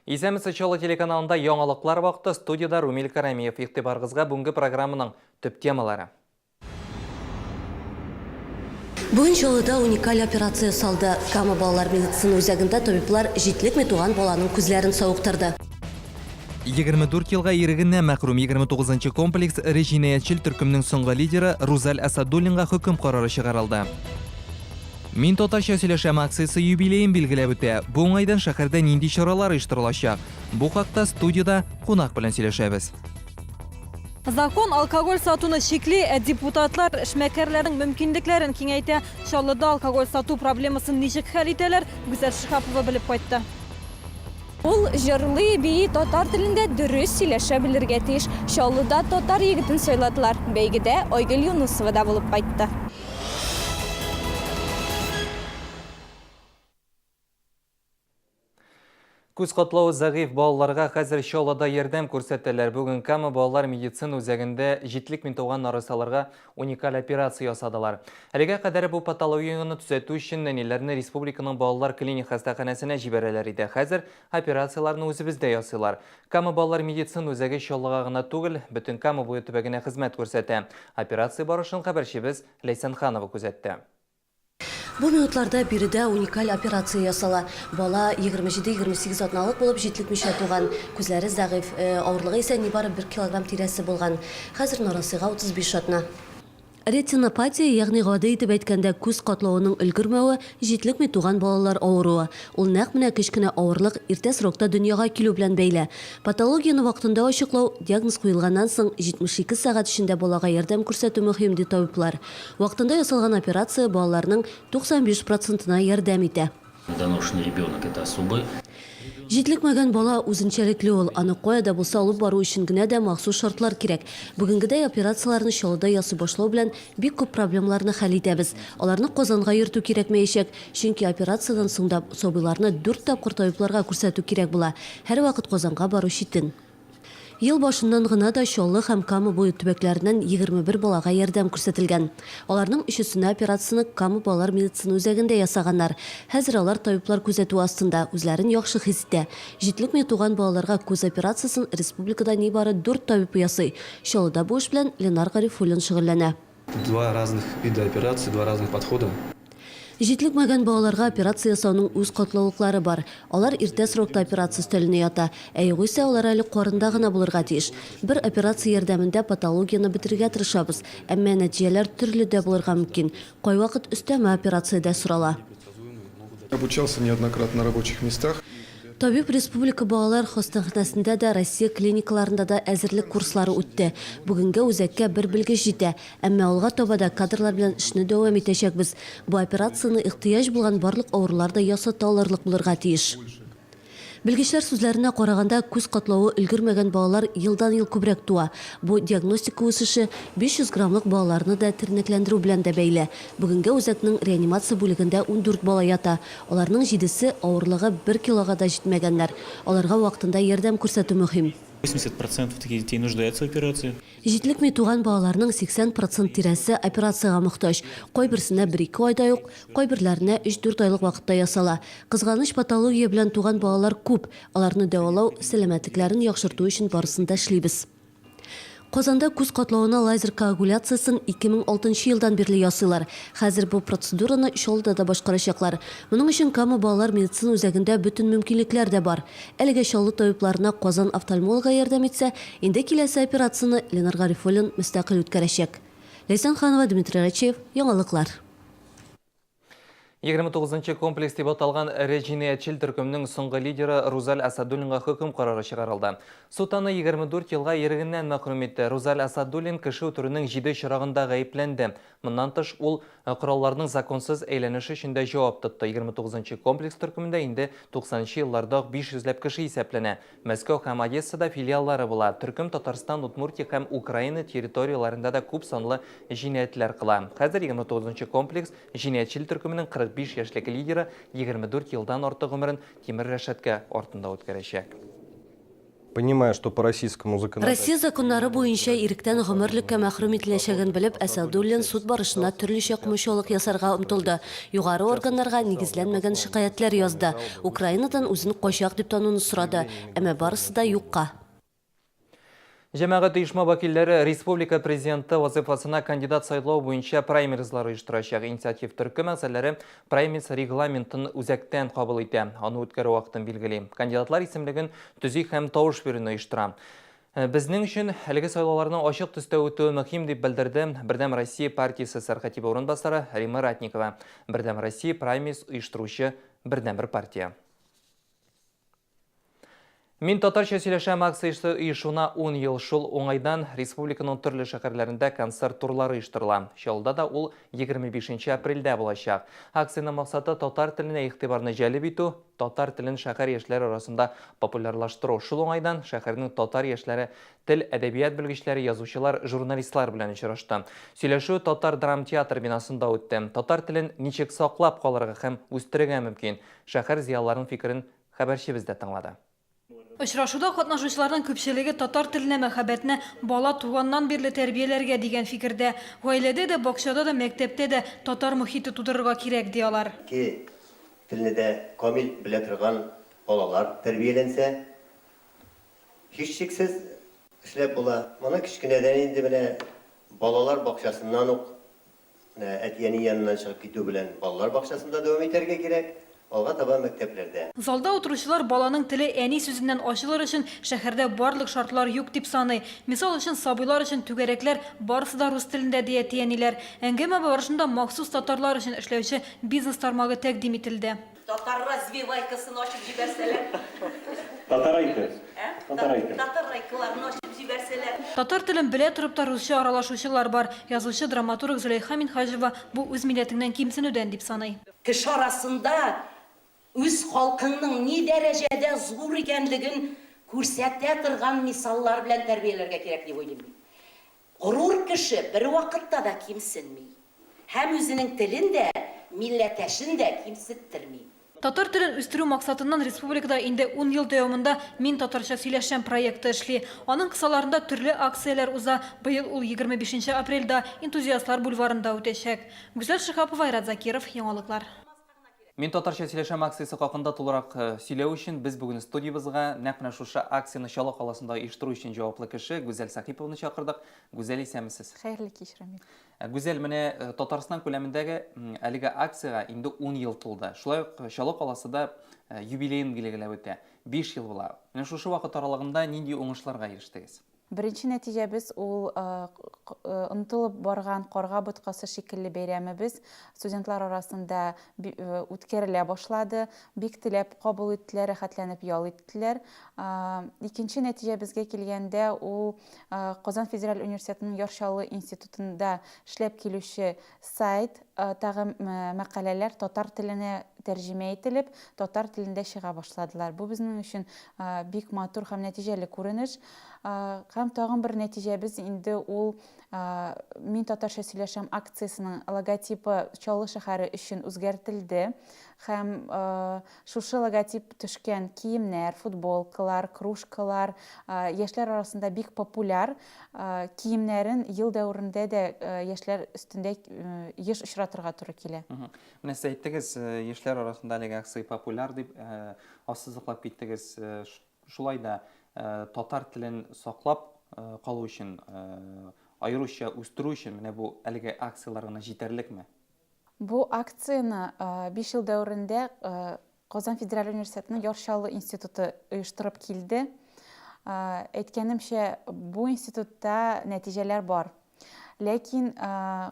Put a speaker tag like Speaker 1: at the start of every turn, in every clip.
Speaker 1: Исәнмесез, Чаллы телеканалында яңалыклар вакыты, студиядә Румил Карамиев. Игътибарыгызга бүгенге программаның төп темалары.
Speaker 2: Бүген Чаллыда уникаль операция ясалды. Кама балалар медицина үзәгендә табиблар җитлекми туган баланың күзләрен савыктырды.
Speaker 1: 24 елга ирегеннән мәхрүм 29 нчы комплекс эре җинаятьчел төркемнең соңгы лидеры Рузаль Асадуллинга хөкем карары чыгарылды. Мин татарча сөйләшәм акциясе юбилеен билгеләп үтә. Бу уңайдан шәһәрдә нинди чаралар оештырылачак? Бу хакта студиядә кунак белән сөйләшәбез.
Speaker 3: Закон алкоголь сатуны чикли, ә депутатлар эшмәкәрләрнең мөмкинлекләрен киңәйтә. Чаллыда алкоголь сату проблемасын ничек хәл итәләр, Гүзәл Шиһапова белеп кайтты.
Speaker 4: Ул җырлый, бии, татар телендә дөрес сөйләшә белергә тиеш. Чаллыда татар егетен сайладылар. Бәйгедә Айгөл Юнысова да булып кайтты.
Speaker 1: Күз катлавы зәгыйфь балаларга хәзер Чаллыда ярдәм күрсәтәләр. Бүген Кама балалар медицина үзәгендә җитлекми туган нарасыйларга уникаль операция ясадылар. Әлегә кадәр бу патологияне төзәтү өчен нәниләрне республиканың балалар клиник хастаханәсенә җибәрәләр иде. Хәзер операцияләрне үзебездә ясыйлар. Кама балалар медицина үзәге Чаллыга гына түгел, бөтен Кама буе төбәгенә хезмәт күрсәтә. Операция барышын хәбәрчебез Ләйсән Ханова күзәтте.
Speaker 2: Бу минутларда биредә уникаль операция ясала. Бала 27-28 атналык булып җитлекмичә туган. Күзләре зәгыйфь, авырлыгы исә нибары бер килограмм тирәсе булган. Хәзер нарасыйга 35 атна. Ретинопатия, ягъни гади итеп әйткәндә, күз катлавының өлгермәве, җитлекми туган балалар авыруы. Ул нәкъ менә кечкенә авырлык, иртә срокта дөньяга килү белән бәйле. Патологияне вакытында ачыклау, диагноз куелганнан соң 72 сәгать эчендә балага ярдәм күрсәтү мөһим, ди табиблар. Вакытында ясалган операция балаларның 95 процентына ярдәм итә.
Speaker 5: Недоношенный ребенок, это особый.
Speaker 2: Җитлекмәгән бала үзенчәлекле ул, аны кая да булса алып бару өчен генә дә махсус шартлар кирәк. Бүгенгедәй операцияләрне Чаллыда ясый башлау белән бик күп проблемаларны хәл итәбез. Аларны Казанга йөртү кирәкмәячәк, чөнки операциядән соң да сабыйларны дүрт тапкыр табибларга күрсәтү кирәк була. Һәрвакыт Казанга бару читен. Ел башыннан гына да Чаллы һәм Кама буе төбәкләреннән 21 балага ярдәм күрсәтелгән. Аларның өчесенә операцияне Кама балалар медицина үзәгендә ясаганнар. Хәзер алар табиблар күзәтүе астында, үзләрен яхшы хис итә. Җитлекми туган балаларга күз операциясен республикада нибары дүрт табиб ясый. Чаллыда бу эш белән Ленар Гарифуллин шөгыльләнә.
Speaker 6: Два разных вида операций, два разных подхода.
Speaker 2: Җитлекмәгән балаларга операция ясауның үз катлаулыклары бар. Алар иртә срокта операция өстәленә ята, ә югыйсә алар әле карында гына булырга тиеш. Бер операция ярдәмендә патологияне бетерергә тырышабыз, әмма нәтиҗәләр төрле дә булырга мөмкин. Кайвакыт өстәмә операция дә сорала.
Speaker 7: Обучался неоднократно на рабочих местах.
Speaker 2: Табиб республика балалар хастаханәсендә дә, Россия клиникаларында да әзерлек курслары үтте. Бүгенгә үзәккә бер белгеч җитә. Әмма алга таба да кадрлар белән эшне дәвам итәчәкбез. Бу операцияне ихтыяҗ булган барлык авырулар да ясата алырлык булырга тиеш. Белгечләр сүзләренә караганда, күз катлавы өлгермәгән балалар елдан-ел күбрәк туа. Бу диагностика үсеше 500 граммлык балаларны да тернәкләндерү белән дә бәйле. Бүгенгә үзәкнең реанимация бүлегендә 14 бала ята. Аларның җидесе, авырлыгы бер килога да җитмәгәннәр. Аларга вакытында ярдәм күрсәтү мөһим.
Speaker 8: 80 процентов таких детей нуждаются в операции.
Speaker 2: Җитлекми туган балаларның 80 процент тирәсе операциягә мохтаҗ. Кайберсенә бер-ике айда ук, кайберләренә өч-дүрт айлык вакытта ясала. Кызганыч, патология белән туган балалар күп. Аларны дәвалау, сәламәтлекләрен яхшырту өчен барысын да эшлибез. Казанда күз катлавына лазер коагуляциясен 2006 нчы елдан бирле ясыйлар. Хәзер бу процедураны Чаллыда да башкарачаклар. Моның өчен Кама балалар медицина үзәгендә бөтен мөмкинлекләр дә бар. Әлегә Чаллы табибларына Казан офтальмологы ярдәм итсә, инде киләсе операцияне Ленар Гарифуллин мөстәкыйль үткәрәчәк. Ләйсән Ханова, Дмитрий Рачеев, Яңалыклар.
Speaker 1: 29 нчы комплекс дип аталган эре җинаятьчел төркемнең соңгы лидеры Рузаль Асадуллинга хөкем карары чыгарылды. Суд аны 24 елга ирегеннән мәхрүм итте. Рузаль Асадуллин кеше үтерүнең җиде очрагында гаепләнде. Моннан тыш, ул коралларның законсыз әйләнеше өчен дә җавап тотты. 29 нчы комплекс төркемендә инде 90 нчы елларда ук 500 ләп кеше исәпләнә. Мәскәү һәм Одессада филиаллары була. Төркем Татарстан, Удмуртия һәм Украина территорияләрендә дә күп санлы җинаятьләр кыла. Хәзер 29 нчы комплекс җинаятьчел төркеменең 45 яшьлек лидеры 24 елдан артык гомерен тимер рәшәткә артында үткәрәчәк.
Speaker 9: Понимая, что по российскому законодательству...
Speaker 2: Россия законнары буенча иректән гомерлеккә мәхрүм ителәчәген белеп, Әсәдуллин суд барышына төрлечә комачаулык ясарга омтылды, югары органнарга нигезләнмәгән шикаятьләр язды, Украинадан үзен качак дип тануны сорады, әмма барысы да юкка.
Speaker 1: Җәмәгать оешма вәкилләре республика президенты вазыйфасына кандидат сайлау буенча праймеризлар оештырачак. Инициатив төркем әгъзалары праймериз регламентын үзәктән кабул итә, аны үткәрү вакытын билгели, кандидатлар исемлеген төзи һәм тавыш бирүне оештыра. Безнең өчен әлеге сайлауларның ачык төстә үтүе мөһим, дип белдерде Бердәм Россия партиясе сәркатибе урынбасары Римма Ратникова. Бердәм Россия праймериз оештыручы бердәнбер партия. Мин татарча сөйләшәм акциясе оешуына 10 ел. Шул уңайдан республиканың төрле шәһәрләрендә концерт турлары оештырыла. Чаллыда да ул 25 апрельдә булачак. Акциянең максаты татар теленә игътибарны җәлеп итү, татар телен шәһәр яшьләре арасында популярлаштыру. Шул уңайдан шәһәрнең татар яшьләре тел, әдәбият белгечләре, язучылар, журналистлар белән очрашты. Сөйләшү Татар драмтеатры бинасында үтте. Татар телен ничек саклап калырга һәм үстерергә мөмкин? Шәһәр зыялыларының фикерен Хәбәрчебез дә тыңлады.
Speaker 3: Очрашуда катнашучыларның күпчелеге татар теленә мәхәббәтне бала туганнан бирле тәрбияләргә дигән фикердә. Гаиләдә дә, бакчада да, мәктәптә дә татар мохите тудырырга кирәк, ди алар.
Speaker 10: Ике телне дә камил белә торган балалар тәрбияләнсә, һичшиксез эшләп була. Моны кечкенәдән инде менә балалар бакчасыннан ук Менә әти-әни яныннан чыгып китү белән балалар бакчасында дәвам итәргә кирәк, алга таба мәктәпләрдә.
Speaker 3: Залда утыручылар баланың теле әни сүзеннән ачылыр өчен шәһәрдә барлык шартлар юк дип саный. Мисал өчен, сабыйлар өчен түгәрәкләр барысы да рус телендә, ди әти-әниләр. Әңгәмә барышында махсус татарлар өчен эшләүче бизнес тармагы тәкъдим ителде.
Speaker 11: Татар развивайкасын ачып җибәрсәләр.
Speaker 12: Татарайка.
Speaker 11: Ә?
Speaker 12: Татарайка.
Speaker 11: Татарайкаларны ачып җибәрсәләр.
Speaker 3: Татар телен белә торып та русча аралашучылар бар. Язучы, драматург Зөләйха Минһаҗева бу үз милләтеңнән кимсенүдән дип саный.
Speaker 11: Кеше арасында үз халкыңның ни дәрәҗәдә зур икәнлеген күрсәтә торган мисаллар белән тәрбияләргә кирәк дип уйлыйм мин. Горур кеше бервакытта да кимсенми. Һәм үзенең телен дә, милләтәшен дә кимсеттерми.
Speaker 3: Татар телен үстерү максатыннан республикада инде ун ел дәвамында Мин татарча сөйләшәм проекты эшли. Аның кысаларында төрле акцияләр уза. Быел ул 25 нче апрельдә Энтузиастлар бульварында үтәчәк. Гүзәл Шиһапова, Айрат Закиров, Яңалыклар.
Speaker 1: Мин татарча сөйләшәм акциясе хакында тулырак сөйләү өчен без бүген студиябезгә нәкъ менә шушы акцияне Чаллы каласында оештыру өчен җаваплы кеше Гүзәл Сәхипованы чакырдык. Гүзәл, исәнмесез.
Speaker 13: Хәерле кич, Рамил.
Speaker 1: Гүзәл, менә Татарстан күләмендәге әлеге акциягә инде 10 ел тулды. Шулай ук Чаллы каласы да юбилеен билгеләп үтә. 5 ел була. Менә шушы вакыт аралыгында нинди уңышларга ирештегез?
Speaker 13: Беренче нәтиҗәбез ул онытылып барган карга боткасы шикелле бәйрәмебез студентлар арасында үткәрелә башлады. Бик теләп кабул иттеләр, рәхәтләнеп ял иттеләр. Икенче нәтиҗәбезгә килгәндә, ул Казан федераль университетының Яр Чаллы институтында эшләп килүче сайт тагы мәкаләләр татар теленә тәрҗемә ителеп, татар телендә чыга башладылар. Бу безнең өчен бик матур һәм нәтиҗәле күренеш. Һәм тагын бер нәтиҗәбез инде ул Мин татарча сөйләшәм акциясенең логотипы Чаллы шәһәре өчен үзгәртелде. Һәм шушы логотип төшкән киемнәр, футболкалар, кружкалар яшьләр арасында бик популяр. Киемнәрен ел дәверендә дә яшьләр өстендә еш очратырга туры килә.
Speaker 1: Менә сез әйттегез, яшьләр арасында әлеге акция популяр дип ассызыклап киттегез. Шулай да татар телен саклап калу өчен, аеруча үстерү өчен менә бу әлеге акцияләр генә җитәрлекме?
Speaker 13: Бу акцияне биш ел дәверендә Казан федераль университетының Яр Чаллы институты оештырып килде. Әйткәнемчә, бу институтта нәтиҗәләр бар. Ләкин,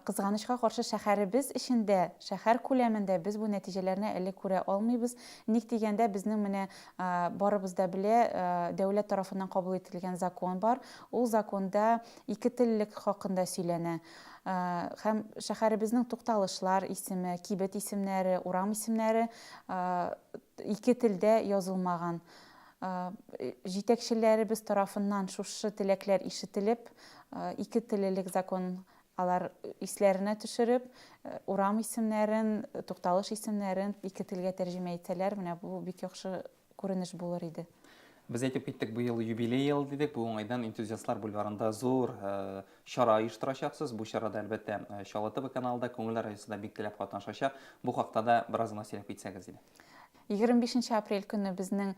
Speaker 13: кызганычка каршы, шәһәребез эчендә, шәһәр күләмендә без бу нәтиҗәләрне әле күрә алмыйбыз. Ник дигәндә, безнең менә, барыбыз да белә, дәүләт тарафыннан кабул ителгән закон бар. Ул законда икетеллелек хакында сөйләнә. Һәм шәһәребезнең тукталышлар исеме, кибет исемнәре, урам исемнәре ике телдә язылмаган. Җитәкчеләребез тарафыннан шушы теләкләр ишетелеп, икетеллелек законын алар исләренә төшереп, урам исемнәрен, тукталыш исемнәрен ике телгә тәрҗемә итсәләр, менә бу бик яхшы күренеш булыр иде.
Speaker 1: Без әйтеп киттек, быел юбилей елы дидек. Бу уңайдан Энтузиастлар бульварында зур чара оештырачаксыз. Бу чарада, әлбәттә, Чаллы ТВ каналы да, Күңел радиосы да бик теләп катнашачак. Бу хакта да бераз гына сөйләп китсәгез иде.
Speaker 13: 25 апрель көнне безнең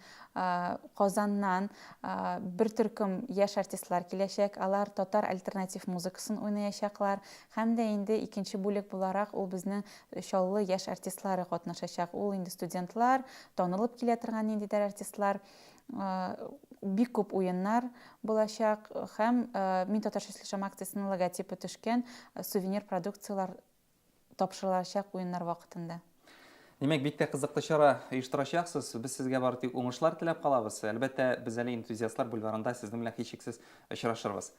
Speaker 13: Казаннан бер төркем яшь артистлар киләчәк. Алар татар альтернатив музыкасын уйнаячаклар. Һәм дә инде икенче бүлек буларак ул безнең Чаллы яшь артистлары катнашачак. Ул инде студентлар, танылып килә торган ниндидер артистлар. Бик күп уеннар булачак һәм Мин татарча сөйләшәм акциясенең логотипы төшкән сувенир продукцияләр тапшырылачак уеннар вакытында.
Speaker 1: Димәк, бик тә кызыклы чара оештырачаксыз. Без сезгә бары тик уңышлар теләп калабыз. Әлбәттә, без әле Энтузиастлар бульварында сезнең белән һичшиксез очрашырбыз.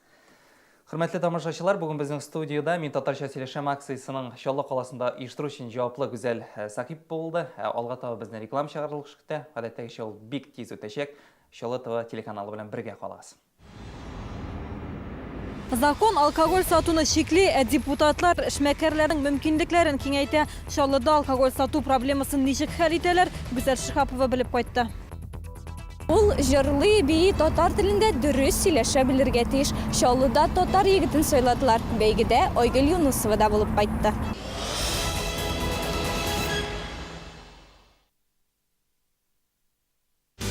Speaker 1: Хөрмәтле тамашачылар, бүген безнең студиядә Мин татарча сөйләшәм акциясенең Чаллы каласында оештыру өчен җаваплы Гүзәл Сахип булды. Ә алга таба безне реклама чыгарылышы көтә. Гадәттәгечә ул бик тиз үтәчәк. Чаллы ТВ телеканалы белән бергә калыгыз.
Speaker 3: Закон алкоголь сатуны чикли, ә депутатлар эшмәкәрләрнең мөмкинлекләрен киңәйтә. Чаллыда алкоголь сату проблемасын ничек хәл итәләр, Гүзәл Шиһапова белеп кайтты.
Speaker 4: Ул җырлый, бии, татар телендә дөрес сөйләшә белергә тиеш. Чаллыда татар егетен сайладылар. Бәйгедә Айгөл Юнысова да булып кайтты.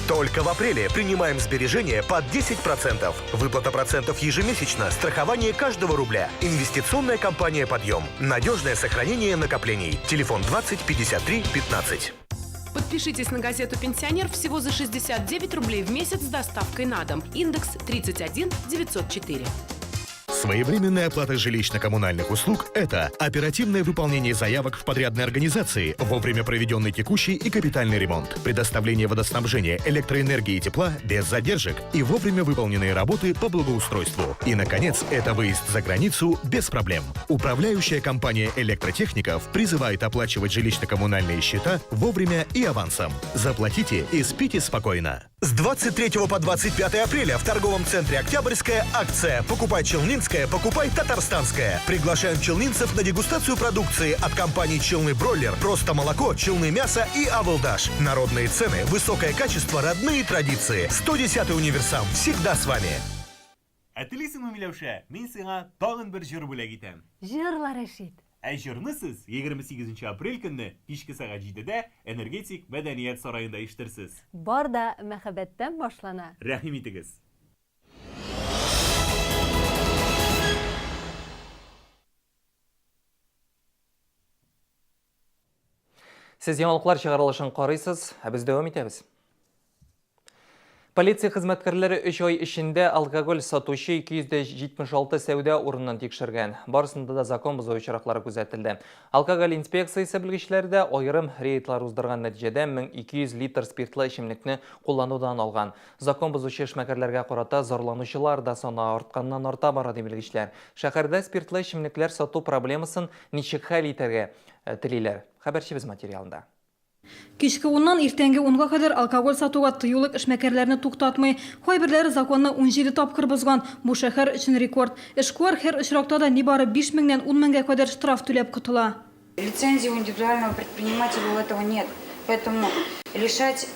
Speaker 14: Только в апреле принимаем сбережения под 10%. Выплата процентов ежемесячно, страхование каждого рубля. Инвестиционная компания «Подъем». Надежное сохранение накоплений. Телефон 20 53 15.
Speaker 15: Подпишитесь на газету «Пенсионер» всего за 69 рублей в месяц с доставкой на дом. Индекс 31 904.
Speaker 14: Своевременная оплата жилищно-коммунальных услуг – это оперативное выполнение заявок в подрядной организации, вовремя проведенный текущий и капитальный ремонт, предоставление водоснабжения, электроэнергии и тепла без задержек и вовремя выполненные работы по благоустройству. И, наконец, это выезд за границу без проблем. Управляющая компания электротехников призывает оплачивать жилищно-коммунальные счета вовремя и авансом. Заплатите и спите спокойно. С 23 по 25 апреля в торговом центре «Октябрьская» акция «Покупай челнинское, покупай татарстанское». Приглашаем челнинцев на дегустацию продукции от компаний «Челны Бройлер», «Просто молоко», «Челны мясо» и «Авылдаш». Народные цены, высокое качество, родные традиции. 110-й универсам всегда с вами.
Speaker 16: Ә телисеңме, Миләүшә, мин сиңа тагын бер җыр бүләк итәм.
Speaker 17: Җырла, Рәшит.
Speaker 16: Ә җырны сез 28 нче апрель көнне кичке сәгать җидедә Энергетик мәдәният сараенда ишетерсез.
Speaker 17: Бар да мәхәббәттән башлана.
Speaker 16: Рәхим итегез!
Speaker 1: Сез яңалыклар чыгарылышын карыйсыз, ә без дәвам итәбез. Полиция хезмәткәрләре 3 ай эчендә алкоголь сатучы 276 сәүдә урынын тикшергән. Барысында да закон бозу очраклары күзәтелде. Алкоголь инспекциясе белгечләре дә аерым рейдлар уздырган нәтиҗәдә 1200 литр спиртлы эчемлекне кулланудан алган. Закон бозучы эшмәкәрләргә карата зарланучылар да саны артканнан арта бара, ди белгечләр. Шәһәрдә спиртлы эчемлекләр сату проблемасын ничек хәл итәргә телиләр? Хәбәрчебез материалында.
Speaker 3: Кичке уннан иртәнге унга кадәр алкоголь сатуга тыюлык эшмәкәрләрне туктатмый. Кайберләре законны 17 тапкыр бозган. Бу шәһәр өчен рекорд. Эшкуар һәр очракта да нибары 5 меңнән 10 меңгә кадәр штраф түләп котыла.
Speaker 18: Лицензии у индивидуального предпринимателя у этого нет. Поэтому лишать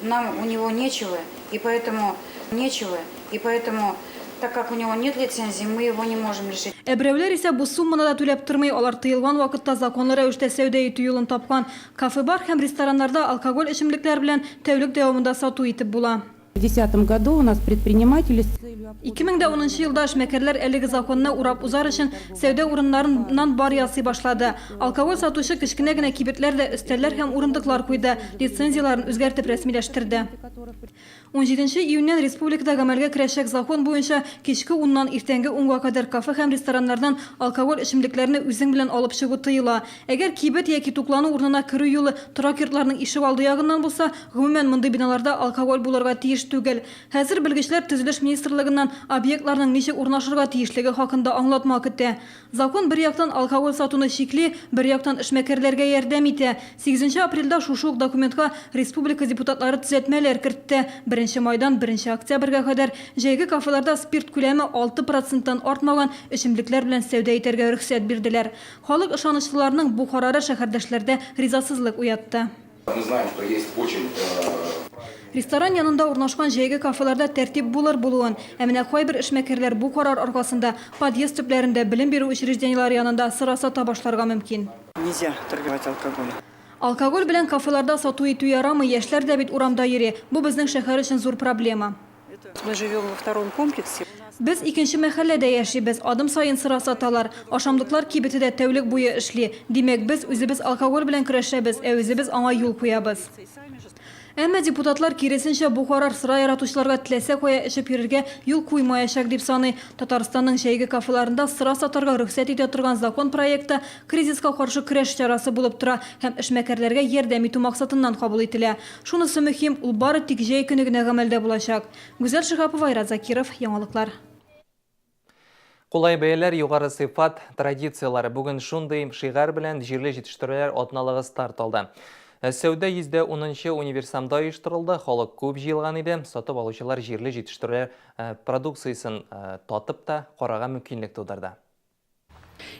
Speaker 18: нам у него нечего, и поэтому нечего, и поэтому, так как у него нет лицензии, мы его не можем лишить.
Speaker 3: Ә берәүләр исә бу сумманы да түләп тормый, алар тыелган вакытта законлы рәвештә сәүдә итү юлын тапкан. Кафе-бар һәм рестораннарда алкоголь эчемлекләр белән тәүлек дәвамында сату итеп була.
Speaker 19: В десятом году у нас предприниматели с целью
Speaker 3: 2010 нчы елда эшмәкәрләр әлеге законны урап узар өчен сәүдә урыннарыннан бар ясый башлады. Алкоголь сатучы кечкенә генә кибетләр дә өстәлләр һәм урындыклар куйды, лицензияләрен үзгәртеп рәсмиләштерде. Унҗиденче июньнән республикада гамәлгә керәчәк закон буенча кичке уннан иртәнге унга кадәр кафе һәм рестораннардан алкоголь эчемлекләрне үзең белән алып чыгу тыела. Әгәр кибет яки туклану урынына керү юлы торак йортларның ишегалды ягыннан булса, гомумән, мондый биналарда алкоголь булырга тиеш түгел. Хәзер белгечләр Төзелеш министрлыгыннан объектларның ничек урнашырга тиешлеге хакында аңлатма көтә. Закон бер яктан алкоголь сатуны чикли, бер яктан эшмәкәрләргә ярдәм итә. Сигезенче апрельдә шушы ук документка республика депутатлары төзәтмәләр кертте. Беренче майдан беренче октябрьгә кадәр җәйге кафеларда спирт күләме алты проценттан артмаган эчемлекләр белән сәүдә итәргә рөхсәт бирделәр. Халык ышанычлыларның бу карары шәһәрдәшләрдә ризасызлык уятты.
Speaker 20: Мы знаем, что есть очень.
Speaker 3: Ресторан янында урнашкан җәйге кафеларда тәртип булыр булуын, ә менә кайбер эшмәкәрләр бу карар аркасында подъезд төпләрендә, белем бирү учреждениеләре янында сыра сата башларга мөмкин.
Speaker 20: Нельзя торговать алкоголем.
Speaker 3: Алкоголь белән кафеларда сату итү ярамый, яшьләр дә бит урамда йөри. Бу безнең шәһәр өчен зур проблема.
Speaker 20: Мы живем во втором комплексе.
Speaker 3: Без икенче мәхәлләдә яшибез, адым саен сыра саталар. Ашамлыклар кибете дә тәүлек буе эшли. Димәк, без үзебез алкоголь белән көрәшәбез, ә үзебез аңа юл куябыз. Әмма депутатлар, киресенчә, бу карар сыра яратучыларга теләсә кая эчеп йөрергә юл куймаячак, дип саный. Татарстанның җәйге кафеларында сыра сатарга рөхсәт итә торган закон проекты кризиска каршы көрәш чарасы булып тора һәм эшмәкәрләргә ярдәм итү максатыннан кабул ителә. Шунысы мөһим, ул бары тик җәй көне генә гамәлдә булачак. Гүзәл Шиһапова, Айрат Закиров, Яңалыклар.
Speaker 1: Кулай бәяләр, югары сыйфат, традицияләр. Бүген шундый шигарь белән җирле җитештерүләр атналыгы старт алды. Сәүдә 110 универсамда оештырылды, халык күп җыелган иде. Сатып алучылар җирле җитештерүләр продукциясен татып та карарга мөмкинлек тудырды.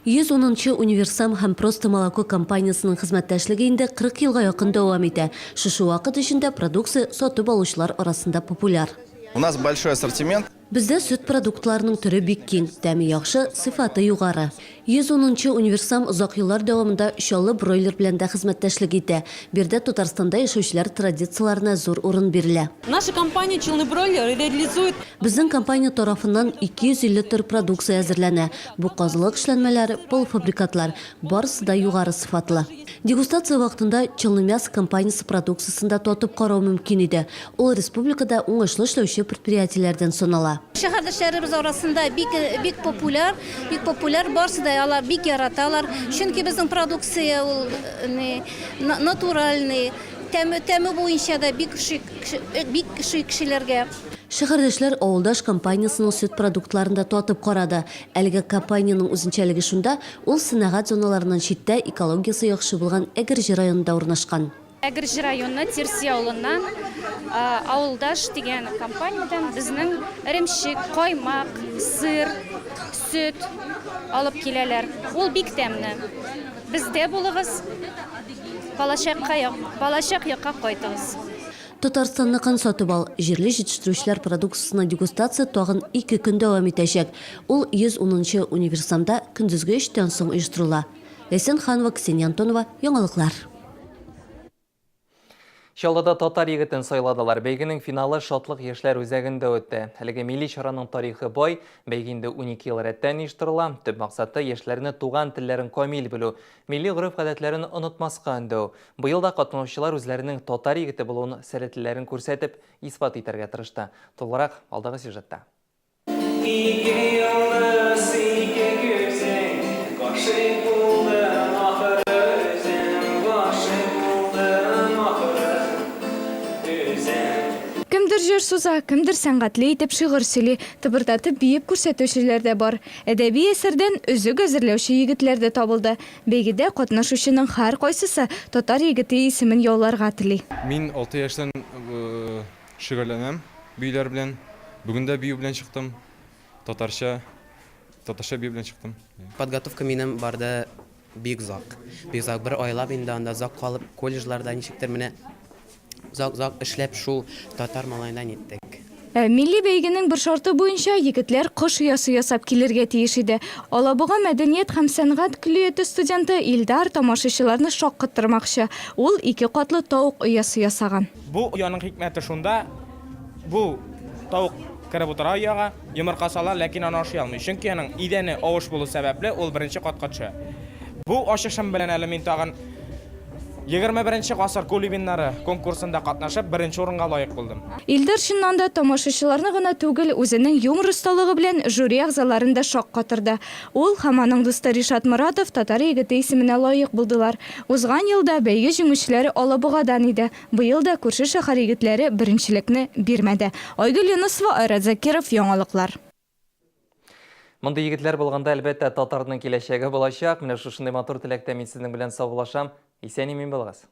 Speaker 2: 110 нчы Универсам һәм Просто молоко компаниясенең хезмәттәшлеге инде 40 елга якын дәвам итә. Шушы вакыт эчендә продукция сатып алучылар арасында популяр.
Speaker 21: У нас большой ассортимент.
Speaker 2: Бездә сөт продуктларының төре бик киң, тәме яхшы, сыйфаты югары. 110 нчы Универсам озак еллар дәвамында Чаллы бройлер белән дә хезмәттәшлек итә. Биредә Татарстанда яшәүчеләр традицияләренә зур урын бирелә.
Speaker 22: Наша компания Челны бройлер реализует.
Speaker 2: Безнең компания тарафыннан 250 төр продукция әзерләнә. Бу казылык эшләнмәләре, полуфабрикатлар, барысы да югары сыйфатлы. Дегустация вакытында Челнымясо компаниясе продукциясен дә татып карау мөмкин иде. Ул республикада уңышлы эшләүче предприятиеләрдән санала.
Speaker 23: Шәһәрдәшләребез арасында бик бик популяр, бик популяр, барысы да алар бик яраталар. Чөнки безнең продукция ул ни натуральный, тәме тәме буенча да бик ошый бик ошый кешеләргә.
Speaker 2: Шәһәрдәшләр Авылдаш компаниясенең сөт продуктларын да татып карады. Әлеге компаниянең үзенчәлеге шунда, ул сәнәгать зоналарыннан читтә, экологиясе яхшы булган Әгерҗе районында урнашкан.
Speaker 24: Әгерҗе районы Тирси авылыннан Авылдаш дигән компаниядән безнең эремчек, каймак, сыр, сөт алып киләләр. Ул бик тәмле. Бездә булыгыз, балачакка балачак якка кайтыгыз.
Speaker 2: Татарстанныкын сатып ал! Җирле җитештерүчеләр продукциясенә дегустация тагын ике көн дәвам итәчәк. Ул 110 нчы универсамда көндезге өчтән соң оештырыла. Ләйсән Ханова, Ксения Антонова, Яңалыклар.
Speaker 1: Чаллыда татар егетен сайладылар. Бәйгенең финалы Шатлык яшьләр үзәгендә үтте. Әлеге милли чараның тарихы бай. Бәйге инде 12 ел рәттән оештырыла. Төп максаты яшьләрне туган телләрен камил белү, милли гореф-гадәтләрен онытмаска өндәү. Быел да катнашучылар үзләренең татар егете булуын сәләтлеләрен күрсәтеп, исбат итәргә тырышты. Тулырак алдагы сюжетта.
Speaker 25: Ике йолдыз, ике күзең, Гашыйк булдым ахыры үзем, Гашыйк булдым ахыры үзем.
Speaker 4: Кемдер җыр суза, кемдер сәнгатьле итеп шигырь сөйли, тыбырдатып биеп күрсәтүчеләр дә бар. Әдәби әсәрдән өзек әзерләүче егетләр дә табылды. Бәйгедә катнашучының һәркайсысы Татар егете исемен яуларга тели.
Speaker 7: Мин алты яшьтән Шөгыльләнәм биюләр белән. Бүген дә бию белән чыктым. Татарча, татарча бию белән чыктым.
Speaker 26: Подготовка минем барды бик озак. Бик озак, бер айлап инде анда озак калып, колледжларда ничектер менә озак-озак эшләп шул татар малаена ниттек.
Speaker 4: Ә милли бәйгенең бер шарты буенча егетләр кош оясы ясап килергә тиеш иде. Алабуга мәдәният һәм сәнгать көллияте студенты Илдар тамашачыларны шаккаттырмакчы. Ул ике катлы тавык оясы ясаган.
Speaker 27: Бу ояның хикмәте шунда, бу тавык кереп утыра ояга, йомырка сала, ләкин аны ашый алмый. Чөнки аның идәне авыш булу сәбәпле, ул беренче катка төшә. Бу ачышым белән әле мин тагын 21 нче гасыр кулибиннары конкурсында катнашып, беренче урынга лаек булдым.
Speaker 4: Илдар чыннан да тамашачыларны гына түгел, үзенең юмор осталыгы белән жюри әгъзаларын да шаккатырды. Ул һәм аның дусты Ришат Моратов Татар егете исеменә лаек булдылар. Узган елда бәйге җиңүчеләре Алабугадан иде. Быел да күрше шәһәр егетләре беренчелекне бирмәде. Айгөл Юнысова, Айрат Закиров, Яңалыклар.
Speaker 1: Мондый егетләр булганда, әлбәттә, татарның киләчәге булачак. Менә шушындый матур теләктә мин сезнең белән саубуллашам. Исән-имин булыгыз.